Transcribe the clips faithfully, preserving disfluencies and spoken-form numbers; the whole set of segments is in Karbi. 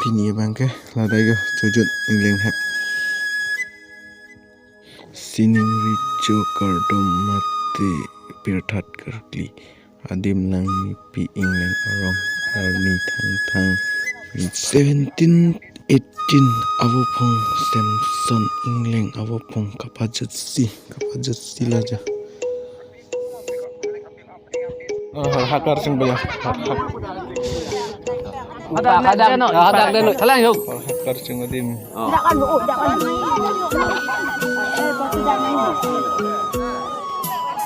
Pini abangke ladak yo chojun ingleng hep. Sining richo kardom mate pirthat karkli. Adim Langmepi ingleng arong arni thangthang. Seventeen eighteen avophong Samson ingleng avophong kapajutsi, kapajutsi laja. Oh, hak, hak harus yang banyak. Hak, hak. Hadak, hadak, hadak denu. Salang, yuk. Oh, hak harus yang adim. Oh.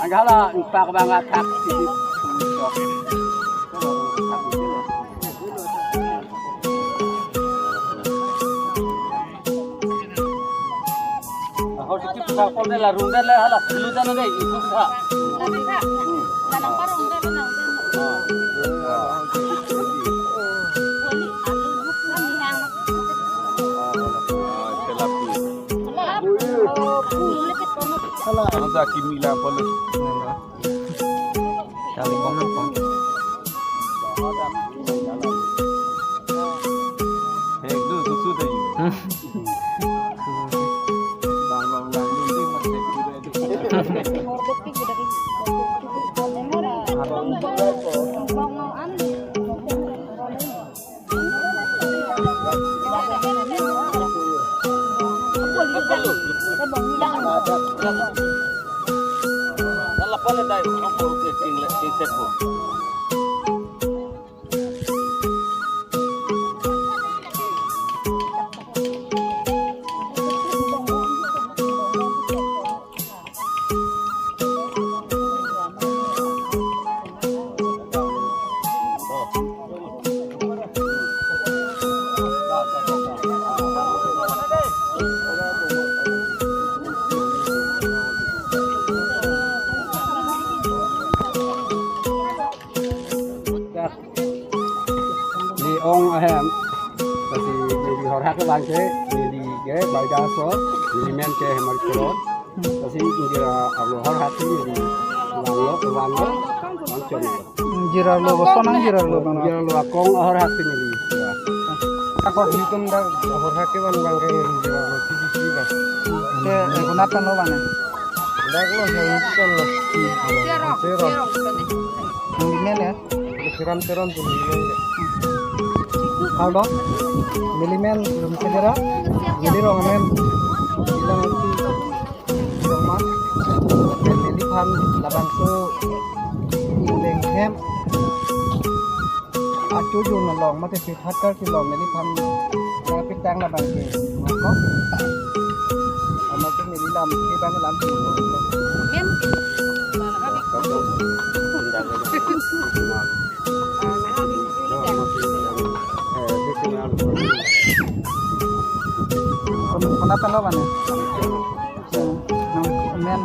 Agak lah, empat banget hak. Ahor sikit sa kol de la rung de la hala lu de na de isu sa. Hala. Ano sa kimi la polo. Kali kong nang kong. Eh, du, du, du, du. Hmm. Bang, bang, bang, du, du, mas, du, du, du. Neli ong ahem. Lasi neli horhak ke bang ke, neli ke Baidaso, neli men ke Hemar Keron. Lasi ingjir arlo horhak neli vanglo, vanglo, vangchon. Ingjir arlo, boson ingjir arlo bang. Ingjir arlo akong horhak neli. Ako hitung dak horhak ke bang bang ke ingjir arlo T V C bang. Ke, eh, kunat kan lo bang, eh? Dak lo, hitung lo. Zero. Zero. Yang di men ya? Siram Teron tu neli men. Kardom, neli men Lumsedera, neli rong amen Ilang Ati Rongma, neliphan labangso ingleng hem achojun along mate pirthat karkli along neliphan nangpitang labang ke ako. Amat neli lam ke bang lam. Amen. Kon-, konat pen lo bang? Amen.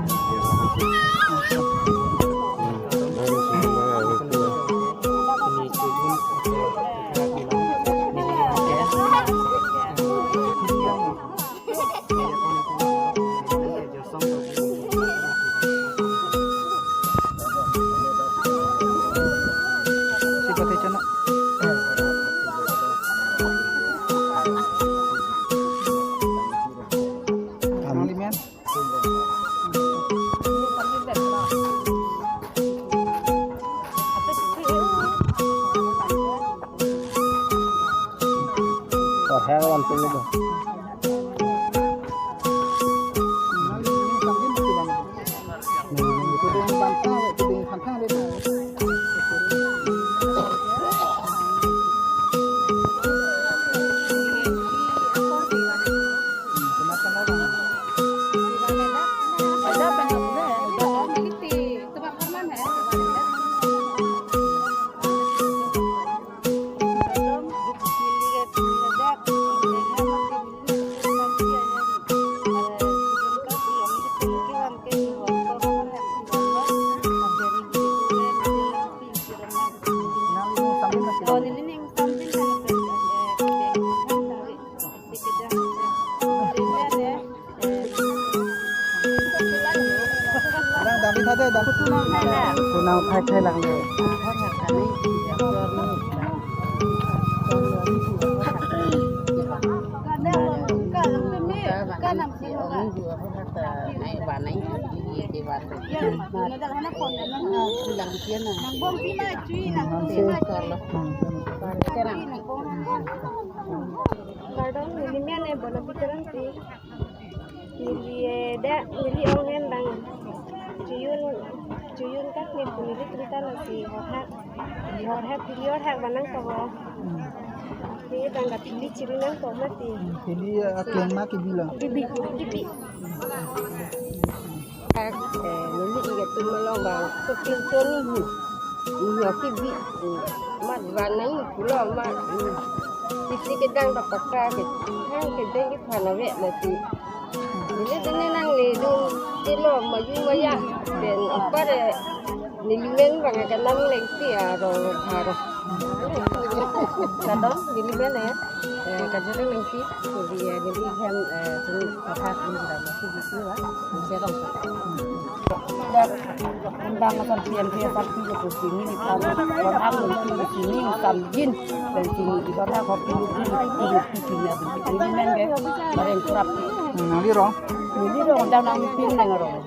Kunang thai thai lang de. Nai ba nai, di di ba. Bilang dia na. Nang bong pi ma chui, nang bong pi ma chui. Nang bong. Pardon, neli men e bono bicharan ti. Neli, eh, da, neli ong hen bang. Chuyun, chuyun kak ne pu neli tum ta lasi horhak. Horhak, pili horhak ba nangkok lo. Hmm. Neli bang da pili chiri nangkok mati. Hmm, pili, eh, akleng ma kebi lo? Kebi, kebi. Kak, eh, neli ika tum malong bang. Kepil toni hu. Hu kebi. Hmm. Mat ba nang pulo mat. Hmm. Isi kedang ta pakka ke, hang kedang ke thana ve lasi. Neli dene nang le dun delo maju maya. Pen apar, eh, neli men bang ke nang lengsi arong tharo. Kadang neli men, eh, eh, kajureng lengsi. Neli, eh, neli hem, eh, sini pathak neli rama si bisi wa. Neli rong. Dak, undang akan P M P S R P ke sini di kan, orang aku sini samjin, dan sini di kan aku pilih pilih pilih pilih ya, pilih men ke, bareng kurap. Hmm, neli rong. Neli rong, dan nang pin nang rong.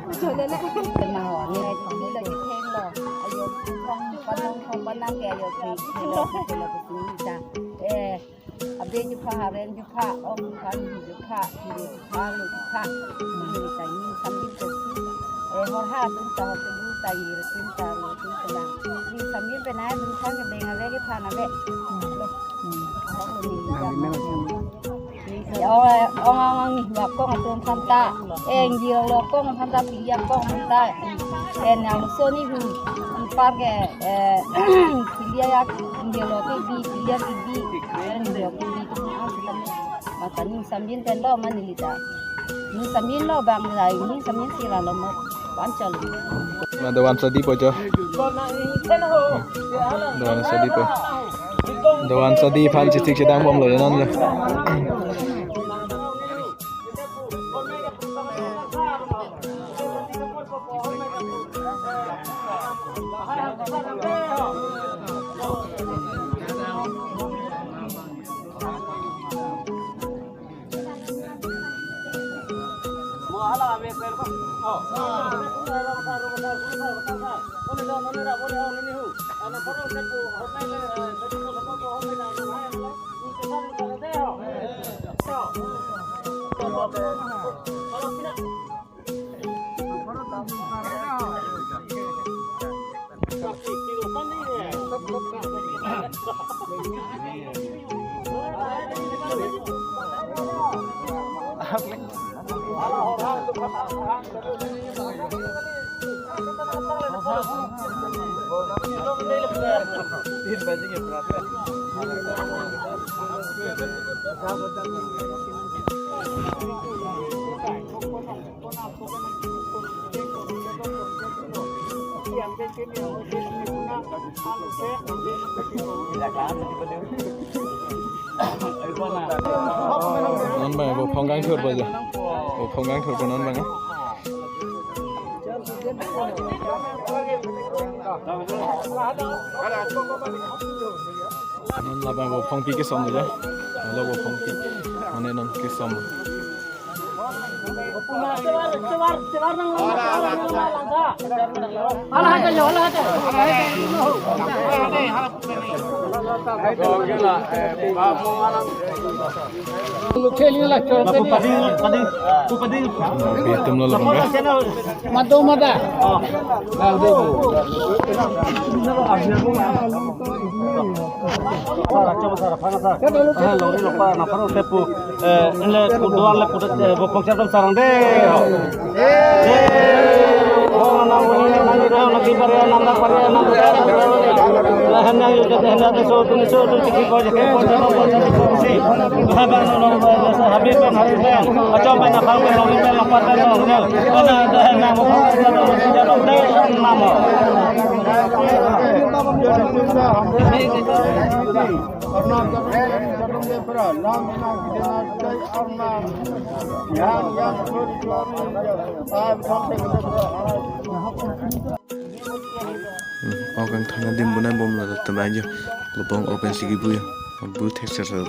Kenal, ni lagi theng lo. Ayo, kong panang, kong panang ke, ayo, ke, ke lo, ke lo, ke sini ta. Eh, Abe jupha, haren jupha, om jupha, nyi jupha, kiri jupha, lo jupha. Kiri ta nyi samjin pensi. Eh, horhak atum ta, hotel ta, kiri atum ta, lo atum ta lang. Nyi samjin penai atum ta ke beng ave ke phan ave. Lo. Hmm. Ahok lo nyi. Nang di men atum. Ong, ong, ong, ong, nyi wa kong atum aphan ta. Eh, nyi lo kong aphan ta, pili akong aphan ta. Eh, nang lo so nyi hu. Anpar ke, eh, pili ya, nyi lo kebi, pili ya kebi. Ning samjin pen lo ma neli ta. Ning samjin lo bang lai, ning samjin si ra lo ma. Wan chal. Ma dovan sadi po jo. Dovan sadi po. Dovan sadi aphan chetik chedang bom lo non jo. Non bang, bo phong gang thur bo ja. Bo phong gang thur bo non bang. Non labang bo phong pi kesom lo ja. Lo bo phong pi. Mane non kesom. Bitum lo labang ya. Mado mada. Eh, lori lopa, nang paro tepu. Eh, inle kuduan le kudat, eh, bo pongchar dam sarang de. Eh, oh, nang wani, nang wani, nang di pare, nang dak pare, nang dak pare. Lah, hanya yo jat, hanya de so, tuni so, tuni si ko, jake ko, jake ko, jake ko, si. Habang no, no, habib ben, habib ben. Acho ben, nang paro ben, nang ben, nang pat ben, nang ben. Nang de, nang mo, nang de, nang mo. Hmm, ok, angthang adim bonai bom lo, teman jo. Labang open sigi bu ya. Bu thek ser ser.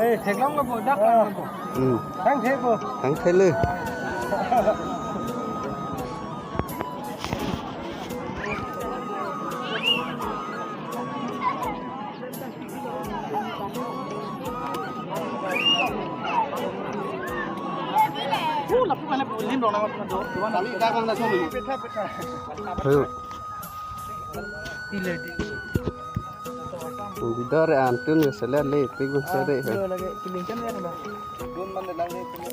Eh, theklong lo bo, dak lang lo bo. Hmm. Thang the bo. Thang the le. Ayo. Bidar antun ya sele le pik bun sere he.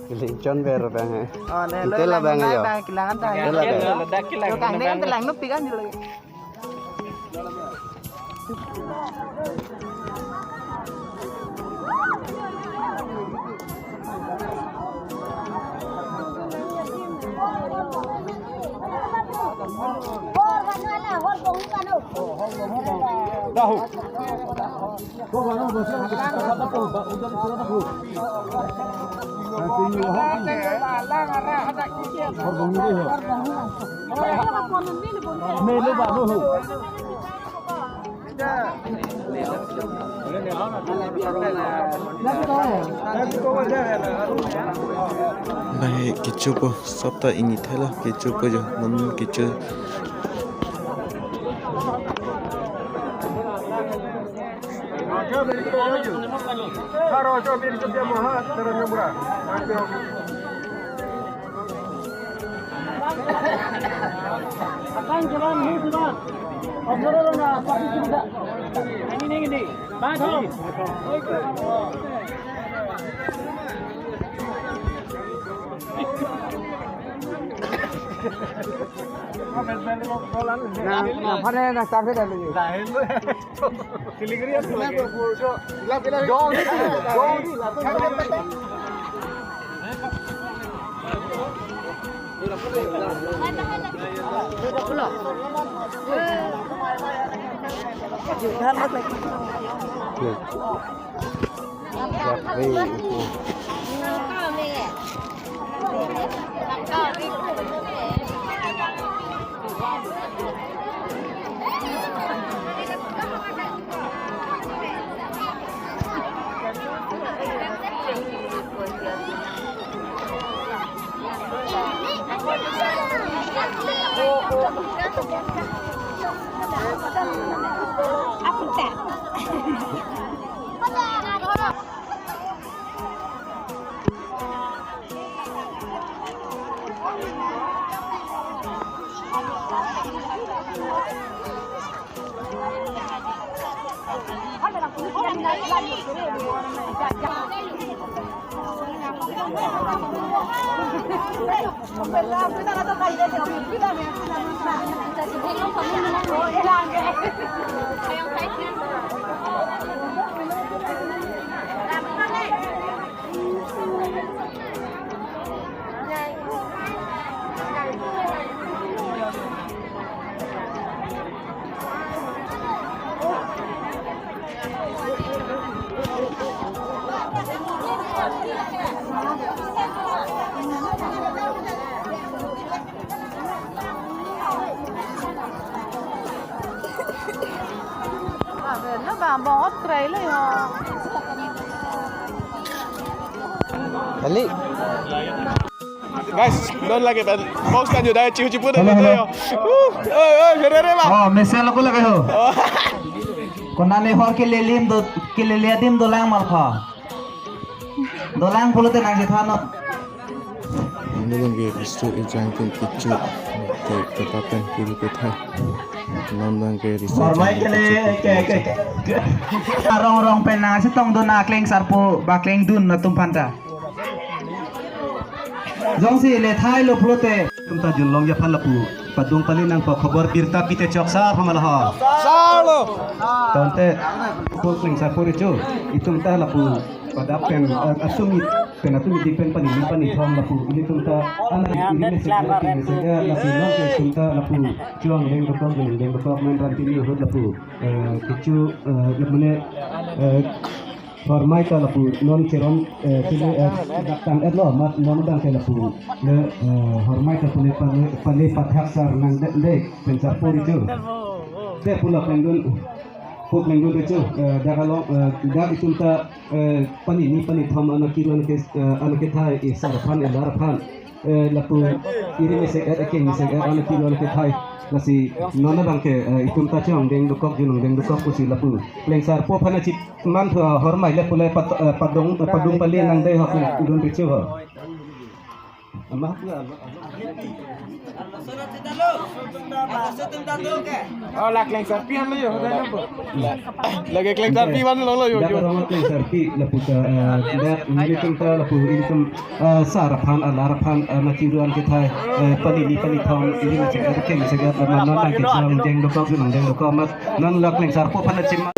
Kilingchon ber bang he. Ante labang he yo. Ante labang. Yo kang ne ante lang nu pik an lagi. Lahei kechopo, sopta ingni thela kechopo jo, non kecho. Na, na, phane na, start he lagi. Lo ba, bongot krai lo yo. Kali. Guys, don lake pen. Box kan juda chiu chipu de yo. Uh, oi, oi, phere re ba. Oh, mesen lo ko lake ho. Oh. Konane hor ke lelim do, ke lele adim dolang malpha. Dolang pulote nangchethannon. Ini lagi bisu ejang tin kecho. Te, tetapen kiri kethai. Nondan ke risu. Hormai ke le, ke, ke, ke. Arong rong pen nangchetongdun akleng sarpo, bakleng dun atum aphanta. Jongsi le thai lo pulote. Itum ta junlongji aphan lapu padung pali nangpo khobor birta pite chok sa phamala ho. Sa lo. Tangte, ko kling sa pori chu. Itum ta lapu padap pen, eh, asumit pen atum idik pen pani pani thong lapu. Ilitum ta ana ini mesen ini mesen ya lapu non ke itum ta lapu chuang leng dokok leng leng dokok men ran tini hut lapu. Eh, kecho, eh, mane, eh, Hormai ta lapu non cheron, eh, sile, eh, dak tang et lo, mat non dang ke lapu. Le, eh, hormai ta pule pale, pale pathak sar nang de, de, pen sarpo ri chu. Te pula pen dun. Pok nangdun recho, eh, dak along, eh, dak itum ta, eh, panini panithom anak kiru anak ke, eh, anak kethai, eh, sar aphan, eh, lar aphan, eh, lapu iri mesek et, ekeng mesek et, anak kiru anak kethai. Lasi non abang ke, eh, itum ta chong deng dokok, junong deng dokok pusi lapu klengsarpo aphan achi man thu, eh, hormai lapu le pat, eh, padong, eh, padung pali nangdei hok dun recho ho. Ama hok na, ama, ama. Oh, la klengsarpi han lo yo, hoda na po. La, lake klengsarpi van lo lo yo, dak yo. Arong klengsarpi lapu ta, eh, dak nelitum ta lapu itum, eh, sar aphan, eh, lar aphan, eh, anak kiru anak kethai, eh, panini panithom, iri mesek et, ekeng mesek et, eh, non abang ke chong deng dokok, junong deng dokok amat, non la klengsarpo aphan achi man.